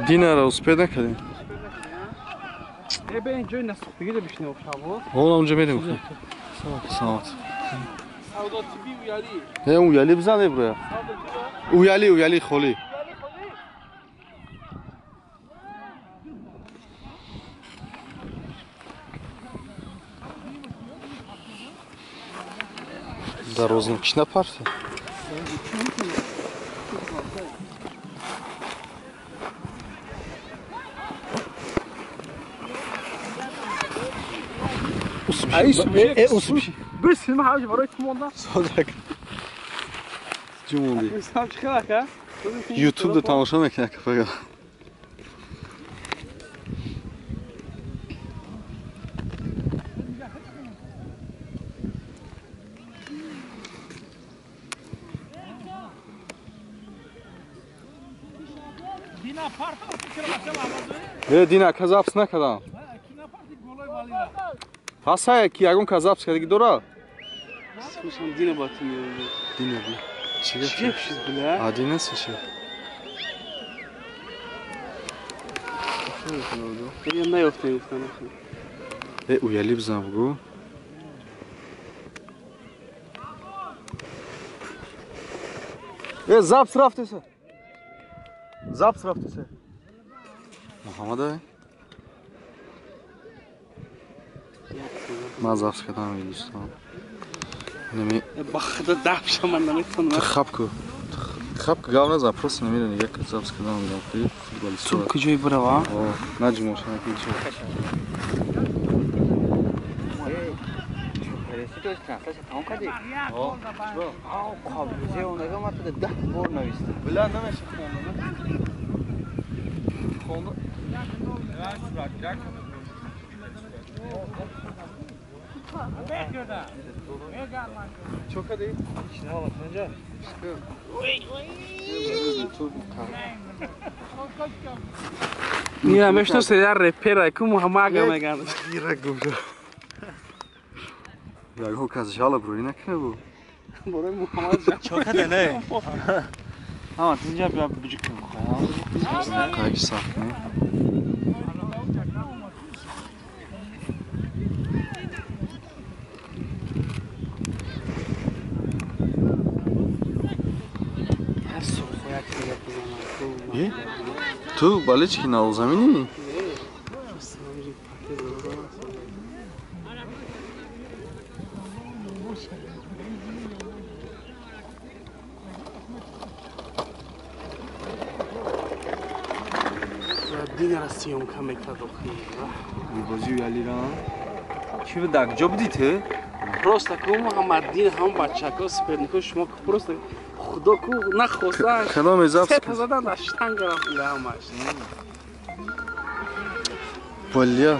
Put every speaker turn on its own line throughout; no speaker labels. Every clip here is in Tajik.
Динара успед накардем.
Э, бе ин ҷои насухтагида бишнем шабоз.
Ҳоло онҷо мерем. Саломат.
Савдо тиби уяли.
Э, уяли бизан броя. Уяли, уяли холӣ. Дарознакиш напарти. Усбиши.
Бис ма ҳавҷ барои ту монда.
Содак. Чӣ монди?
Чӣ хелака?
Ютуб да тамошо мекунад кафага. Э, Дина, ка запис накардам. Ҳасая ки ягон ка запис кардаги дора?
Слушам, Дина бати меояд.
Дина би. Чӣ гап?
Чӣ гап шуд, бля?
А Дина чӣ?
Я наёфтем гуфтам.
Э, уяли бизан бугу. Э, запис рафтеса. Запис рафтеса. Муҳаммад ман запис кардам дӯстон. Неми
ба худо дафша ман наметавонам.
Ту хаб ку. Хаб ку гав назан, просто намедонӣ як запис кардам дидам ки футболист.
Ту куҷои бирава?
О, наҷмоша ки чӣ. Бля, намеша хонда. Хонда. Чо кардӣ?
Ина мешносе я репера ку Муҳаммад меган.
Ира гумша. Ягон кас жала брои накунад бу.
Борои Муҳаммад
чо кардӣ не? Ҳа, инҷа бия биҷик кун.
Қайки саф кунем. Ту болельщики навзаминӣ?
Динара съёмка мекард охи.
Бозии уялира?
Чӣ буда? Куҷо будӣ ту?
Просто ку Муҳаммад Дин ҳам бачако супернико шумо просто худо ку нахоста.
Кадоме запис?
Се задан дар штанга рафт ҳамаш.
Бля,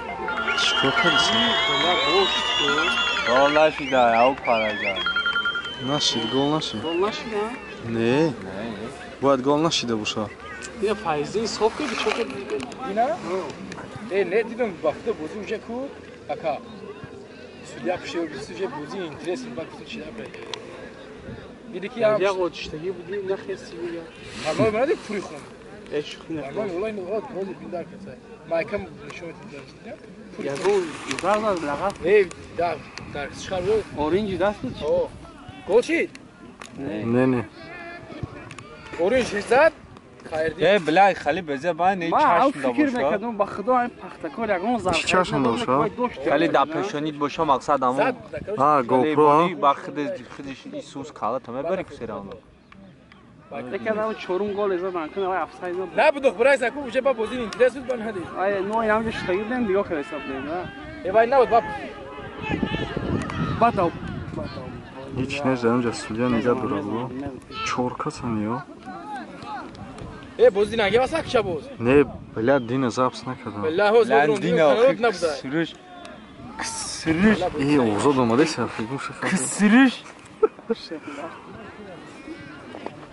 чикор кардӣ?
Бля, гол шуд.
Гол нашида, ау параҷа.
Нашид, гол нашид.
Гол нашида?
Не. Бояд гол нашида боша.
Ина Файзин ҳисоб кард, чо кард?
Ина? Э, не дидам, ба худо бозӣ уже ку, ака. Судья пушил, уже бозӣ интересен, ба куту чида бра. Диди ки ам.
Я отиштагӣ буди, нахести я.
Нормал мана дид пури хун.
Э, шухи накард.
Нормал, валлаҳи, валлаҳи, бозӣ биндар каса. Майкам нишон медид.
Ягон удар зад, лағат.
Не, дар, дар чикар буд?
Оринҷи даст буд?
О. Гол шид?
Не.
Не, не.
Оринҷ зад?
Э, бля, хали безе ба не чашм да
фикр
боша.
мекардам, ба худо ин пахтакор ягон зарба.
Чашм да боша?
Хали да пешонит боша мақсад амон.
А, GoPro.
Ба худиш Исус кала та мебари кусеравно.
Якадам чорум гол задан, кун вай офсайд набуд.
Набуд, брай заку уже ба бозӣ интерес буд ба надид.
Ай, но ин ҳамҷо шитагӣ будем, нигоҳ карда ҳисоб будем, да?
Э, вай набуд, ба.
Бадав.
Ҳеч нест, ҳамҷа судья нигаҳ дорад бо. Чор касан ё?
Э, бозӣ нагева сакча боз.
Не, бля, Дина запис накардам.
Бля, ҳоз
Дина,
набуда.
Ксириш. Ксириш.
Э, озод омадеси, фигум шаха.
Ксириш.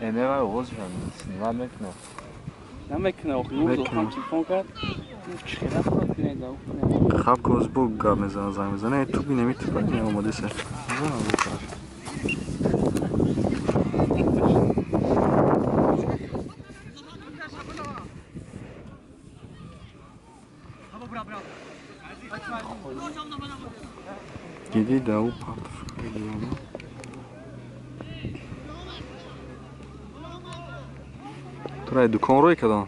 Э, не вай оғоз шуд, снима мекунад.
Намекунад, охи, ӯ ҳам телефон кард. Чӣ хела хӯрад кунед, ав.
Хаб коз бо гап мезанад, занг мезанад, ту бинеми ту бинеми омадеси. Занам бо тараф. Диди да ӯ партов. Тура дукон рой кадан.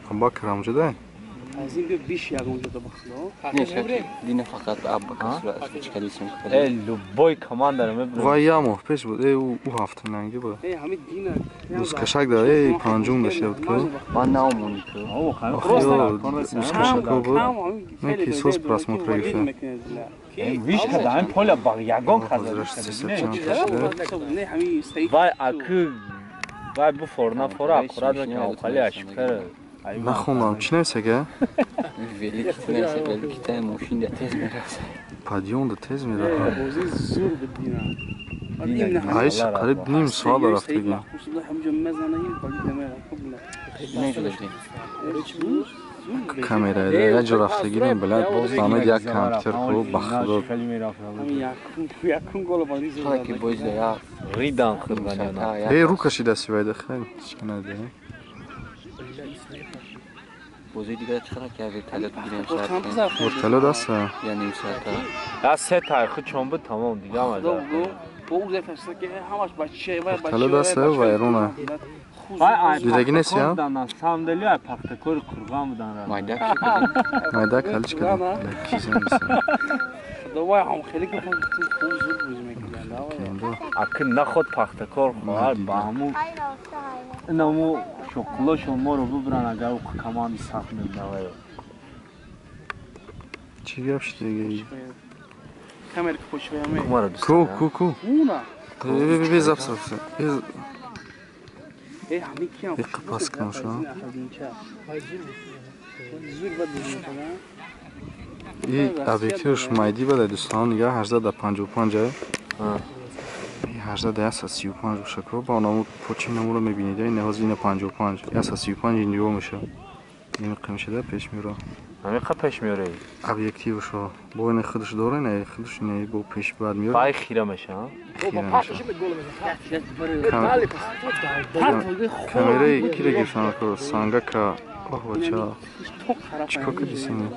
Аббакр ҳамҷода?
Аз ин биё биш ягон ҷода бахло.
Не, дина фақат Аббакр сурат чикалисм.
Э, любой командаро мебурем.
Вай як моҳ пеш буд. Э, ӯ ҳафта нанги буд.
Э, ҳамин дина.
Рӯзкашак да, э, панҷум дошта буд ку.
Ман наомонӣ ку.
Рӯзкашако буд. Не ки соз просмотр гирифта.
Виш када, ҳамин поля ба ягон каза. Вай аку вай буфор нафора аккурат мекунад, оқали ашкара.
Нахондам, чӣ нависага?
Велики нависа, велики та мошин да тез мераса.
Падиён да тез мераха.
Бозӣ зур буд дина.
Айш қариб ним соат рафтагӣ. Камера як ҷо рафтагӣ блядь, боз фаҳмид як компютер ку ба худо.
Ридан хурданяна.
Э, рӯ кашидаси вайда, хеле чӣ надиҳ.
Бозии дигар чӣ қадар ки вертолёт бигирем соат?
Вертолёт аст?
Я ним соата.
Я се тархи чон буд тамом дига ҳама.
Вертолёт аст вайрона. Дидагӣ нест я?
На самом деле ай пахтакори қурғон будан ра.
Майдак
Майдак ҳалич кардем.
Давай ҳам хеле ки хуб зуд бозӣ мекардем.
Аки наход пахтакор хоҳар ба ҳамун инаму шоқлошон моро бубран агар ӯ команди сахт мебинаваю.
Чӣ гап шуд дига?
Камера ки почваяме.
Ку ку ку. Бе запс запс.
Э, ҳамин киам.
Иқа пас кунам шумо.
Зур бад бозӣ мекардам.
И объективш майди бада дӯстон нигаҳ 18-55 18-135 боша ку ба онаму почи намуро мебинед ин ҳозир ина 55 135 инҷо меша. Ин қимшида пеш меёра.
Ҳамин пеш меёра.
Объектившо бо ин худаш дора не худаш не бо пеш баъд меёра.
Вай хира меша.
Камераи кира гирифтан ку сангака оҳ бача. Чикор кардӣ сини?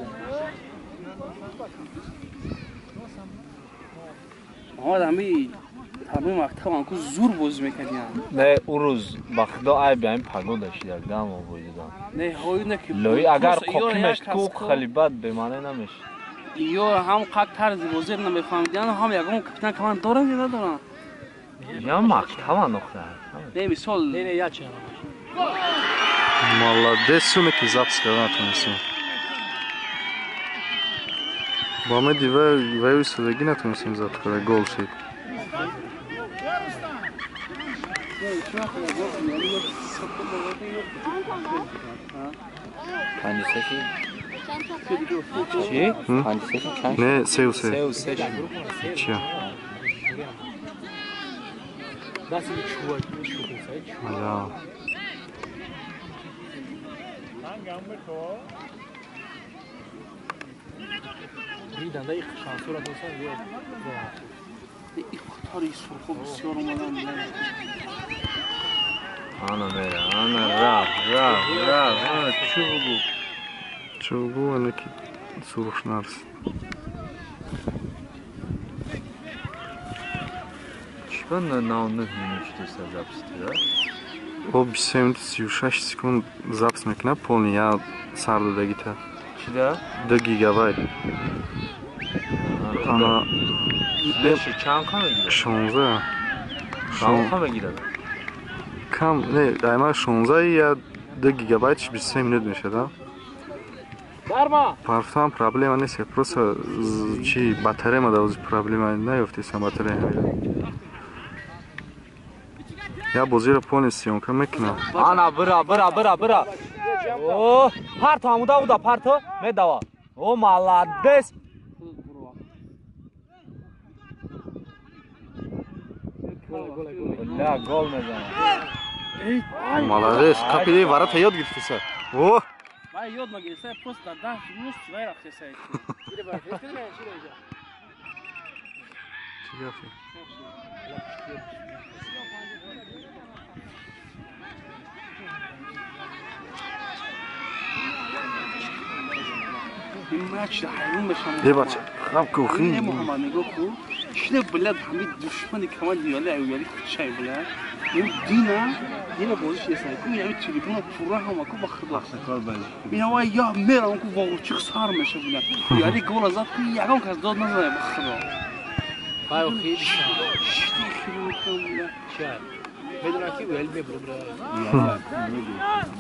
Муҳаммад ҳамин ҳамин мактаб ку зур бозӣ мекардиям.
Не, ӯ рӯз ба худо айби ҳамин пагода шида гамо бозидан.
Не, ҳою не ки
лои агар қоқӣ мешд ку хеле бад бемаъне намешд.
Ё ҳам қак тарзи бозиро намефаҳмидиан, ҳам ягон капитан команда доранд ё надоранд?
Я мактабан охир.
Не, мисол.
Не, не, я чӣ.
Молодец, суме ки запис карда натонистем. Бо меди ваю истодагӣ натонистем запис карда, гол шид.
Чӣ?
Не, 3-3. Чия? Да.
Ана мера, ана раф, раф, раф, ана чӣ бугу?
Чӣ бугу, ана ки сурх нарс.
Чӣ ба на 9 минут шудеста запис да?
О, 23 минут 36 секунд запис мекунад, полный я сар додагита.
Чӣ да?
2 гигабайт. Ана
чанд ка мегирад?
16.
Чанд ка мегирад?
Кам, не, дайма 16 я 2 гигабайт 23 минут мешад, а? Парфтам проблема нест, просто чи батарея ма да проблема наёфтесам батарея. Я бозиро полный съёмка мекунам.
Ана бира, бира, бира, бира. О, парто ҳамуда буда, парто медава. О, молодец. Ля, гол мезанад.
Молодец, капиди ворота ёд гирифтеса. О!
Вай ёд нагирифта, просто дар 10 минут вай рафтеса.
Чӣ гап шуд?
Ин матч ҳайрон мешам.
Е бача, хаб кухи.
Не Муҳаммад нигоҳ ку. Шина блядь, ҳамин душмани команди Юали Юали худшай блядь. Ин дина бозиш нест. Ку ин трибуна пурра ҳама ку ба худо. Ин ва я мерам ку вогучик сар меша блядь. Юали гол зад ку ягон кас дод назад ба худо.
Вай охир.
Шити хиру блядь.
Чай. Медонам ки Юали мебура бра.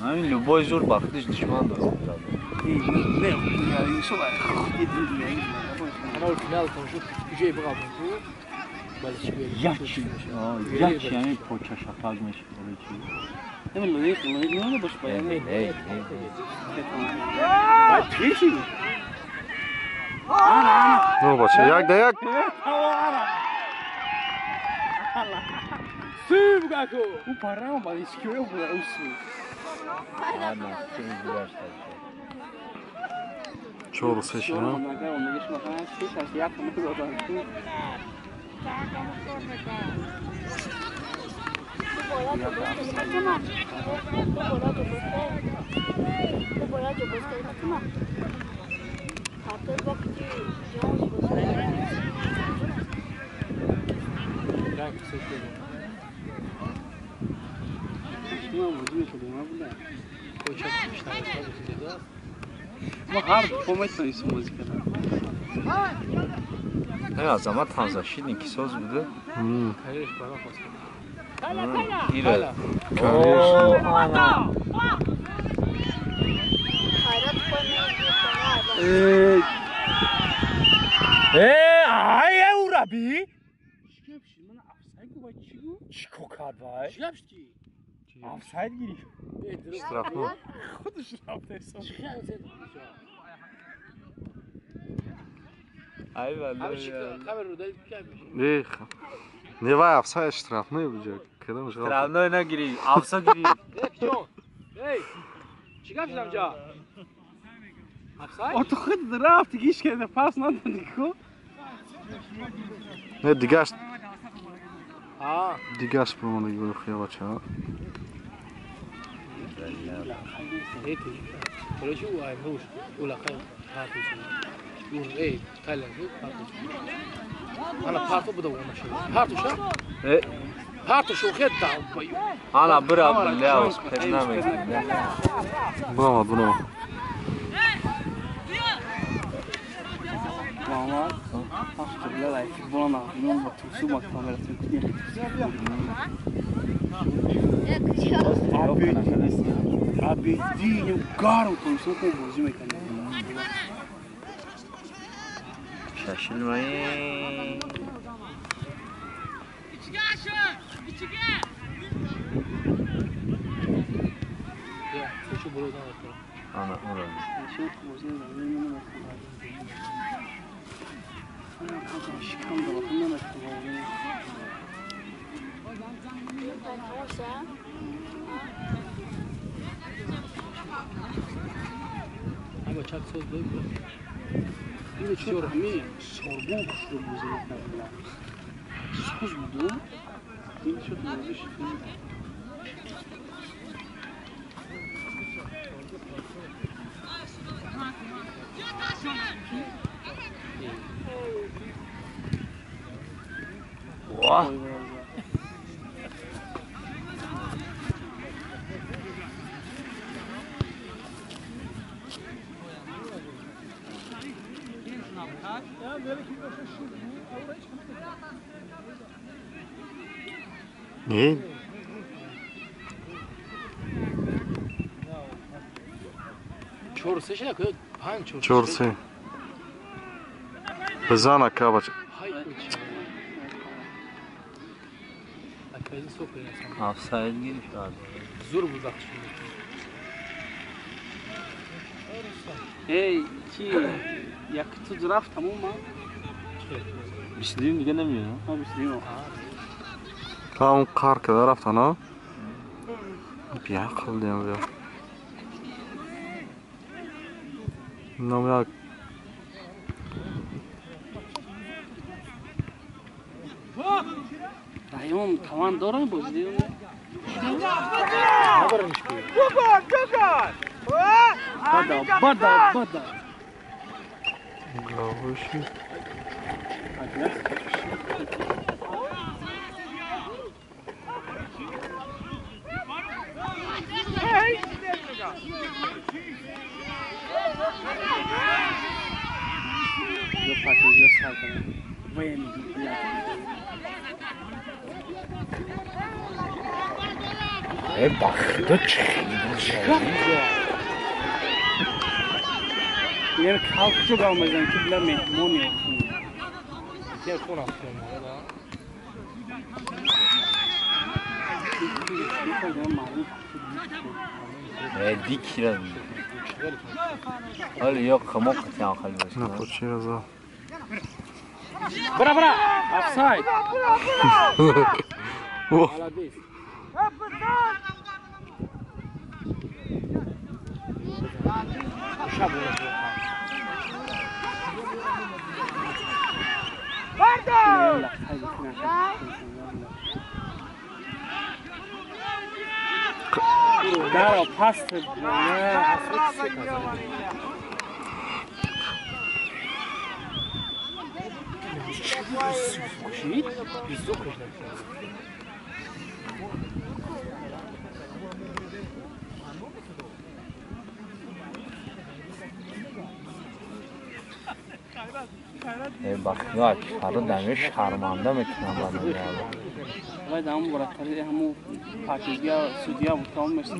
Ҳамин любой зур ба худиш душман дорад.
Не, иншолла худи дин.
Ана финал тамошо куҷое биғабон ку?
Як як ҳамин поча шапак мешавад чи?
Ҳамин лоиқ лоиқ набош бояд.
Не, не.
Баъд пеши.
Ну бача, як да як.
Субгаку.
У парам ба искиё буда усу.
Ана, гузашта.
4-3 шина.
Ма ҳар помайтонистем бозӣ кардан.
Не, Азамат ҳам защитник соз буда.
Карьераш бароқ аст.
Ира.
Э, ай, ураби? Чӣ кард вай? Офсайд гирифт.
Штрафной.
Худаш рафтесо.
Ай валло.
Эх. Не вай офсайд штрафной буд. Кадом жал?
Штрафной нагирифт, офсайд гирифт.
Эй! Чӣ гап шудам ҷа? Офсайд?
О ту худ рафт гиш карда пас надодӣ ку?
Не дигаш. Дигаш промонаги буд хия бача.
Короче, у ай муш, у лақай парту шуд. Эй, Тайланд шуд, парту шуд. Ана парту буда она шуд. Парту ша?
Э.
Парту шу хет дам баю.
Ана бира бля, успеть намекунад.
Браво, браво.
Мама, ах, бля, лай футбол на, ну, ба тусу ма камера ту кни. Абедин, гарм тусу ку бозӣ мекунад.
Шашилмай. Ана, ура.
Ама чак соз буд.
Ин чӣ ҳамин сорбон хушрӯ бозӣ мекард. Соз буду. Ин чӣ бозиш.
Ва!
Не.
4-3 шуда ку? 5
4-3. Бизан ака бача.
Офсайд гирифт.
Зур буд вақт шуд.
Эй, чи як ту рафт тамом ма?
22 дига намеяд?
Ҳа, 22.
Та он қар када рафтан, а? Биақл дем бия. Нам як
Район таван дорад бозӣ?
Набараниш ку.
Бада, бада, бада.
Главыши.
Ба худо чӣ
Yer халқ чо гав мезан ки била меҳмон
Yer хун
Дикира. Ҳоли ё қимо қитян хали бошад.
Напочира за.
Бра бра! Офсайд. Молодец.
Даро паст.
Ба худо фарро дами шарманда мекунам ба
Вай дам вратари ҳаму пакизгия судья бутам мерси.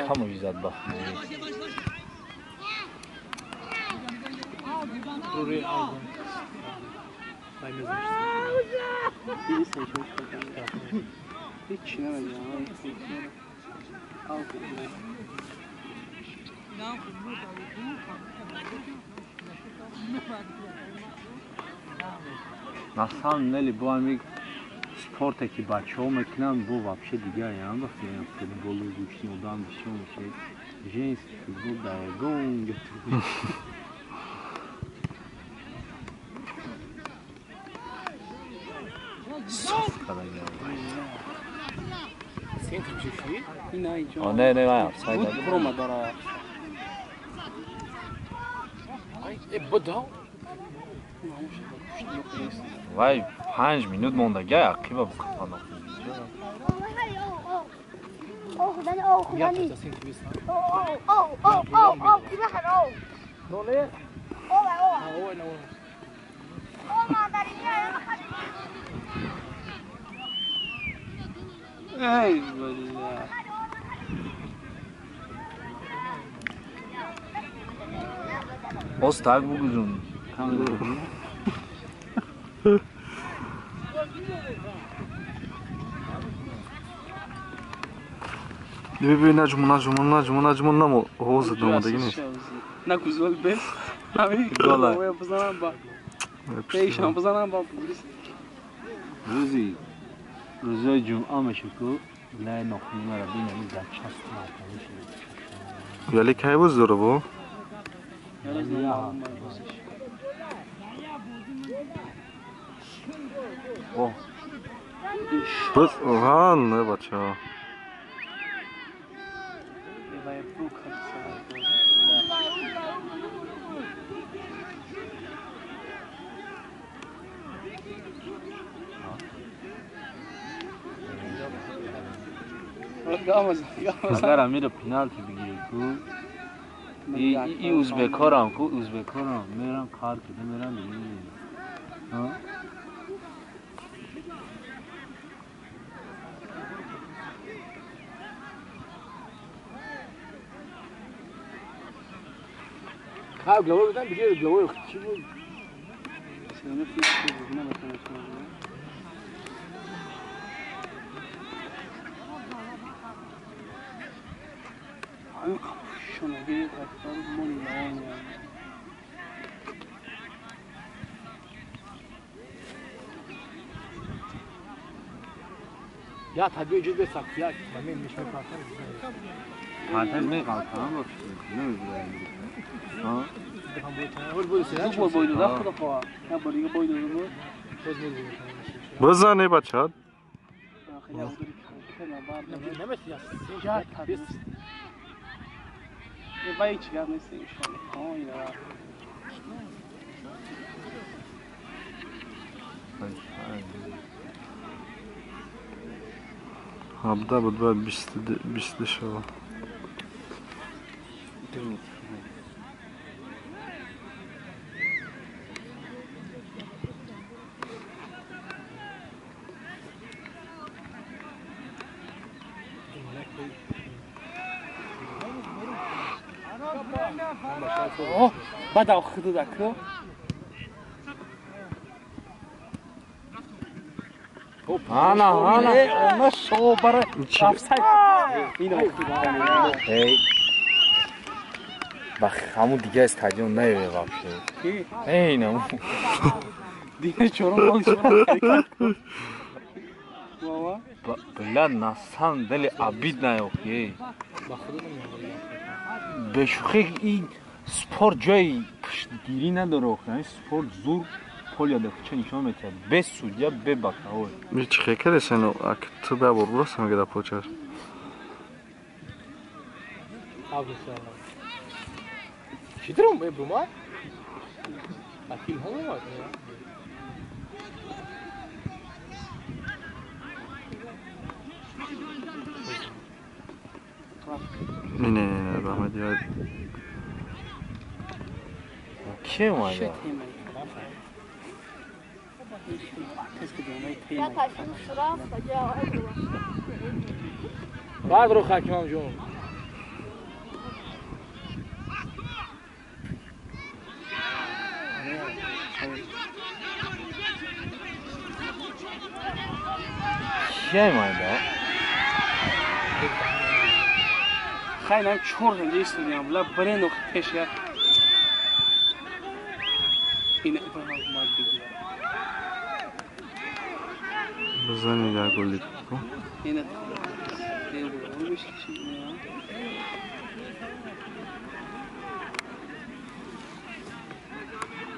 Шикаму изад ба На самом деле бо ҳами спорте ки бачаҳо мекунанд, бо вообще дигар ям вақте футболу гӯшти одам бисёр мешавад. Женский футбол дар ягон ҷо соф карда. Не, не, офсайд. Вай 5 минут мондага ақиба букафана.
Ай, бля.
Боз так бугузун.
Бибин наҷму наҷму наҷму наҷму намо ҳозир домадаги нест.
Накузол бес. Ами гола. Бизанам ба. Пешам бизанам ба.
Рӯзи рӯзои ҷумъа мешуд ку лай нохунмара бинами запчаст.
Вале кай боз дора бо? Боз ҳа не бачаҳо.
Агар амиро пеналти бигирӣ ку и узбекорам ку узбекорам мерам кар кида мерам.
Ха, головой бизан бигир, головой чӣ буд? Я табиӣ ҷуз бесакия мен мешмепартам.
Партаз меғалтам вообще. Намебурам. Ҳа?
Ду бой дода худо хоҳад. Я бор дига бой дода буд.
Бизане бача.
Вай чӣ гап нест иншоаллоҳ.
Ҳабда буд бояд 22 шавад.
Баъд худуда ку.
Ана, ана.
Она шобара. Офсайд. Ино худуда.
Эй. Ба ҳамун дига стадион наёе вообще. Эй, инам.
Дига чорум гол шуд. Баба.
Бля, на самом деле обидно, эй. Бешухи ин спорт ҷои пуштгирӣ надора, охи. Спорт зур поля да куча нишон метиҳад. Бе судья, бе боковой.
Чӣ хекаресан, ак ту ба бор просто мегада почаш.
Чӣ дурум брума? Акил ҳам омад.
Не, не, не, раҳмат я.
Кем ая?
Баъд ро ҳакимам ҷон.
Кем ая?
Хайнам чор ҳанҷа истодиам, бла барен охи пеш як. Ина омад бигирад.
Бизани як голи ку.
Ина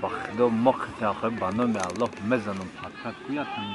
Ба худо мо қитяхе ба номи Аллоҳ мезанам подкат куятам.